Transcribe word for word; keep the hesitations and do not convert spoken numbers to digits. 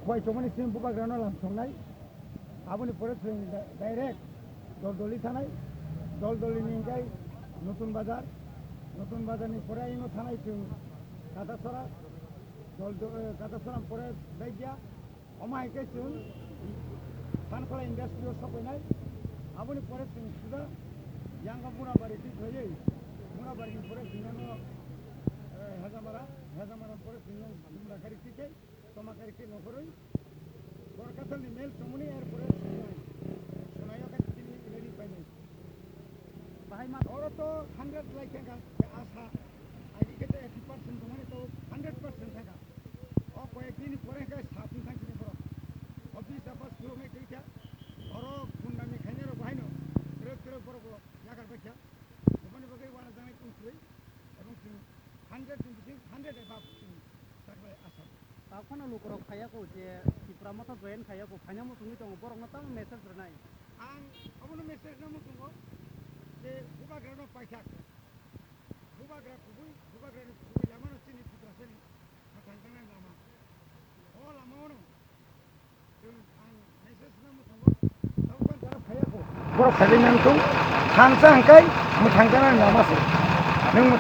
Koi chomani simi bubagrano lamsongnai. Aboni pore chwng da-, direct Doldoli thanai. Doldoli ni hingkai Nutun Bazar. Nutun Bazar ni pore ino thanai chwng Katasora. Dol-, eh, Katasora pore Daigya. Omo hai khe chwng Thanpala industry o sokoinai. Aboni pore chwng suda yang Murabari twi thaiwi. Murabari ni pore chwng yang, eh, Hejamara. Hejamara ni pore chwng yang Dumrakari twi thai. Tomakari khe nohorwi, Borkathal ni mel chumuni, er pore Sonai. Sonai o khe chini ready painai. Bahai ma oro to hundred lai khe ga, asa. Agi khe to eighty percent tongmani to hundred percent thangkha. O koyek din ni pore khe sa phung thang chini borok. Office apa suluk nai khe khe. Oro gundami khainai rok bahai no. Trek trek borok bo yagar bai kha. Bumani bagwi wana janai tong sri. Ebong chini hundred ni bising hundred above chini. Taklai asa. Takhwno lukurok phaiya kho je Tipra Motha join khaiya kho, phaina muchungwi tongo, borokno tamo message rwnai? Ang obono message rwna muchungo je bubagrano paithak. Bubagra kubui, bubagrani kubui lamano chini Tiprasani mwthang tangnani lama. O lamaono chwng ang message rwna muchungo. Tabukhe jara phaiya kho. Borok phaiwi nang thung, thansa hwnkhe mwthang tangnani lama se. Nwng